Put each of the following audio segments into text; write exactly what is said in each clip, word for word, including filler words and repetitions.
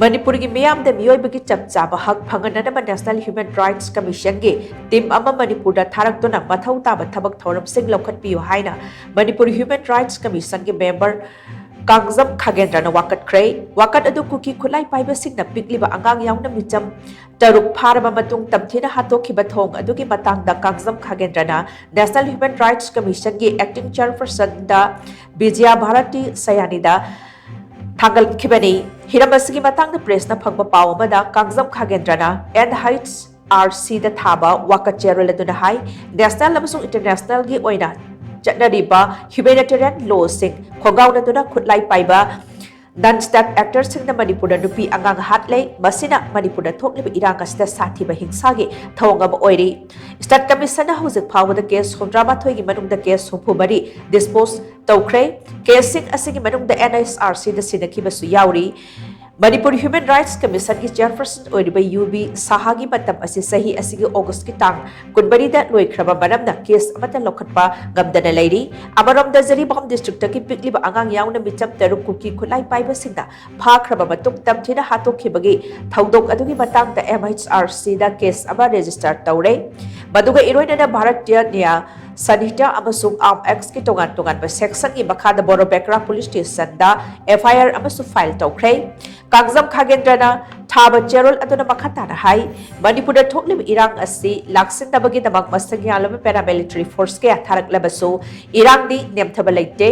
ꯃꯅꯤꯄꯨꯔꯒꯤ ꯃꯤꯌꯥꯝꯗ ꯃꯤꯑꯣꯏꯕꯒꯤ ꯆꯞ ꯆꯥꯕ ꯍꯛ ꯐꯪꯍꯟꯅꯅꯕ National Human Rights Commission ꯒꯤ team ꯑꯃ ꯃꯅꯤꯄꯨꯔꯗ ꯊꯥꯔꯛꯇꯨꯅ ꯃꯊꯧ ꯇꯥꯕ ꯊꯕꯛ ꯊꯧꯔꯝꯁꯤꯡ ꯂꯧꯈꯠꯄꯤꯌꯨ ꯍꯥꯏꯅ ꯃꯅꯤꯄꯨꯔ Human Rights Commission ꯒꯤ member ꯀꯥꯡꯖꯝ ꯈꯥꯒꯦꯟꯗ꯭ꯔꯅ ꯋꯥꯀꯠꯈ꯭ꯔꯦ꯫ ꯋꯥꯀꯠ ꯑꯗꯨ ꯀꯨꯀꯤ ꯈꯨꯠꯂꯥꯏ ꯄꯥꯏꯕꯁꯤꯡꯅ ꯄꯤꯛꯂꯤꯕ ꯑꯉꯥꯡ ꯌꯥꯎꯅ ꯃꯤꯆꯝ ꯇꯔꯨꯛ ꯐꯥꯔꯕ ꯃꯇꯨꯡ ꯇꯝꯊꯤꯅ ꯍꯥꯠꯇꯣꯛꯈꯤꯕ ꯊꯧꯑꯣꯡ ꯑꯗꯨꯒꯤ ꯃꯇꯥꯡꯗ Kangjam ꯈꯥꯒꯦꯟꯗ꯭ꯔꯅ National Human Rights Commission ꯒꯤ acting chairperson ꯗ ꯕꯤꯖꯌ ꯚꯥꯔꯇꯤ ꯁꯌꯥꯅꯤꯗ ꯊꯥꯡꯒꯠꯈꯤꯕꯅꯤ꯫ ꯍꯤꯔꯝ ꯑꯁꯤꯒꯤ ꯃꯇꯥꯡꯗ press ꯅ ꯐꯪꯕ ꯄꯥꯎ ꯑꯃꯗ Kangjam ꯈꯥꯒꯦꯟꯗ꯭ꯔꯅ N H R C ꯗ ꯊꯥꯕ ꯋꯥꯀꯠ ꯆꯦꯔꯣꯜ ꯑꯗꯨꯅ ꯍꯥꯏ, national ꯑꯃꯁꯨꯡ international ꯒꯤ ꯑꯣꯏꯅ ꯆꯠꯅꯔꯤꯕ humanitarian law ꯁꯤꯡ ꯈꯣꯡꯒꯥꯎꯅꯗꯨꯅ ꯈꯨꯠꯂꯥꯏ ꯄꯥꯏꯕ non state actor ꯁꯤꯡꯅ ꯃꯅꯤꯄꯨꯔꯗ ꯅꯨꯄꯤ ꯑꯉꯥꯡ ꯍꯥꯠꯂꯦ꯫ ꯃꯁꯤꯅ ꯃꯅꯤꯄꯨꯔꯗ ꯊꯣꯛꯂꯤꯕ ꯏꯔꯥꯡ ꯑꯁꯤꯗ ꯁꯥꯊꯤꯕ ꯍꯤꯡꯁꯥꯒꯤ ꯊꯧꯑꯣꯡ ꯑꯃ ꯑꯣꯏꯔꯤ꯫ State Commission ꯅ ꯍꯧꯖꯤꯛ ꯐꯥꯎꯕꯗ case ꯍꯨꯝꯗ꯭ꯔꯥ ꯃꯥꯊꯣꯏꯒꯤ ꯃꯅꯨꯡꯗ case ꯍꯨꯝꯐꯨ ꯃꯔꯤ dispose ꯇꯧꯈ꯭ꯔꯦ꯫ Case ꯁꯤꯡ ꯑꯁꯤꯒꯤ ꯃꯅꯨꯡꯗ N H R C ꯗ ꯁꯤꯟꯅꯈꯤꯕꯁꯨ ꯌꯥꯎꯔꯤ꯫ ꯃꯅꯤꯄꯨꯔ Human Rights Commission ꯒꯤ chairperson ꯑꯣꯏꯔꯤꯕ ꯌꯨ ꯕꯤ ꯁꯍꯥꯒꯤ ꯃꯇꯝ ꯑꯁꯤ ꯆꯍꯤ ꯑꯁꯤꯒꯤ August ꯀꯤ ꯇꯥꯡ ꯀꯨꯟꯃꯔꯤꯗ ꯂꯣꯏꯈ꯭ꯔꯕ ꯃꯔꯝꯅ case ꯑꯃꯠꯇ ꯂꯧꯈꯠꯄ ꯉꯝꯗꯅ ꯂꯩꯔꯤ꯫ ꯑꯃꯔꯣꯝꯗ ꯖꯤꯔꯤꯕꯥꯝ district ꯀꯤ ꯄꯤꯛꯂꯤꯕ ꯑꯉꯥꯡ ꯌꯥꯎꯅ ꯃꯤꯆꯝ ꯇꯔꯨꯛ ꯀꯨꯀꯤ ꯈꯨꯠꯂꯥꯏ ꯄꯥꯏꯕꯁꯤꯡꯅ ꯐꯥꯈ꯭ꯔꯕ ꯃꯇꯨꯡ ꯇꯝꯊꯤꯅ ꯍꯥꯠꯇꯣꯛꯈꯤꯕꯒꯤ ꯊꯧꯗꯣꯛ ꯑꯗꯨꯒꯤ ꯃꯇꯥꯡꯗ M H R C ꯗ case ꯑꯃ register ꯇꯧꯔꯦ꯫ ꯃꯗꯨꯒ ꯏꯔꯣꯏꯅꯅ ꯚꯥꯔꯇꯤꯌ ꯅ꯭ꯌꯥ ꯁꯟꯍꯤꯇꯥ ꯑꯃꯁꯨꯡ Arms Act ꯀꯤ ꯇꯣꯉꯥꯟ ꯇꯣꯉꯥꯟꯕ section ꯒꯤ ꯃꯈꯥꯗ ꯕꯣꯔꯣꯕꯦꯀ꯭ꯔꯥ police station the F I R ꯑꯃꯁꯨ file ꯇꯧꯈ꯭ꯔꯦ꯫ ꯀꯥꯡꯖꯝ ꯈꯥꯒꯦꯟꯗ꯭ꯔꯅ ꯊꯥꯕ ꯆꯦꯔꯣꯜ ꯑꯗꯨꯅ ꯃꯈꯥ ꯇꯥꯅ ꯍꯥꯏ, ꯃꯅꯤꯄꯨꯔꯗ ꯊꯣꯛꯂꯤꯕ ꯏꯔꯥꯡ ꯑꯁꯤ ꯂꯥꯛꯁꯤꯟꯅꯕꯒꯤꯗꯃꯛ ꯃꯁꯛ ꯌꯥꯜꯂꯕ paramilitary force ꯀꯌꯥ ꯊꯥꯔꯛꯂꯕꯁꯨ ꯏꯔꯥꯡꯗꯤ ꯅꯦꯝꯊꯕ ꯂꯩꯇꯦ꯫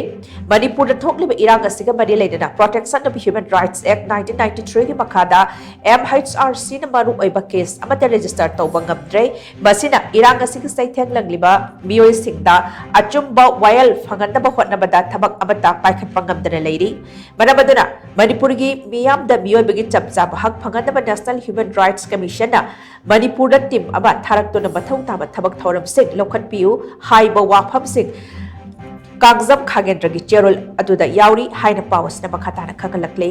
ꯃꯅꯤꯄꯨꯔꯗ ꯊꯣꯛꯂꯤꯕ ꯏꯔꯥꯡ ꯑꯁꯤꯒ ꯃꯔꯤ ꯂꯩꯅꯅ Protection of Human Rights Act nineteen ninety three ꯒꯤ ꯃꯈꯥꯗ M H R C ꯅ ꯃꯔꯨꯑꯣꯏꯕ case ꯑꯃꯠꯇ register ꯇꯧꯕ ꯉꯝꯗ꯭ꯔꯦ꯫ ꯃꯁꯤꯅ ꯏꯔꯥꯡ ꯑꯁꯤꯒꯤ ꯆꯩꯊꯦꯡ ꯂꯪꯂꯤꯕ ꯃꯤꯑꯣꯏꯁꯤꯡꯗ ꯑꯆꯨꯝꯕ ꯋꯥꯌꯦꯜ ꯐꯪꯍꯟꯅꯕ ꯍꯣꯠꯅꯕꯗ ꯊꯕꯛ ꯑꯃꯠꯇ ꯄꯥꯏꯈꯠꯄ ꯉꯝꯗꯅ ꯂꯩꯔꯤ꯫ ꯃꯔꯝ ꯑꯗꯨꯅ ꯃꯅꯤꯄꯨꯔꯒꯤ ꯃꯤꯌꯥꯝꯗ ꯃꯤꯑꯣꯏꯕꯒꯤ ꯆꯞ ꯆꯥꯕ ꯍꯛ ꯐꯪꯍꯟꯅꯕ National Human Rights Commission ꯅ ꯃꯅꯤꯄꯨꯔꯗ team ꯑꯃ ꯊꯥꯔꯛꯇꯨꯅ ꯃꯊꯧ ꯇꯥꯕ ꯊꯕꯛ ꯊꯧꯔꯝꯁꯤꯡ ꯂꯧꯈꯠꯄꯤꯌꯨ ꯍꯥꯏꯕ ꯋꯥꯐꯝꯁꯤꯡ ꯀꯥꯡꯖꯝ ꯈꯥꯒꯦꯟꯗ꯭ꯔꯒꯤ ꯆꯦꯔꯣꯜ ꯑꯗꯨꯗ ꯌꯥꯎꯔꯤ ꯍꯥꯏꯅ ꯄꯥꯎ ꯑꯁꯤꯅ ꯃꯈꯥ ꯇꯥꯅ ꯈꯪꯍꯜꯂꯛꯂꯤ꯫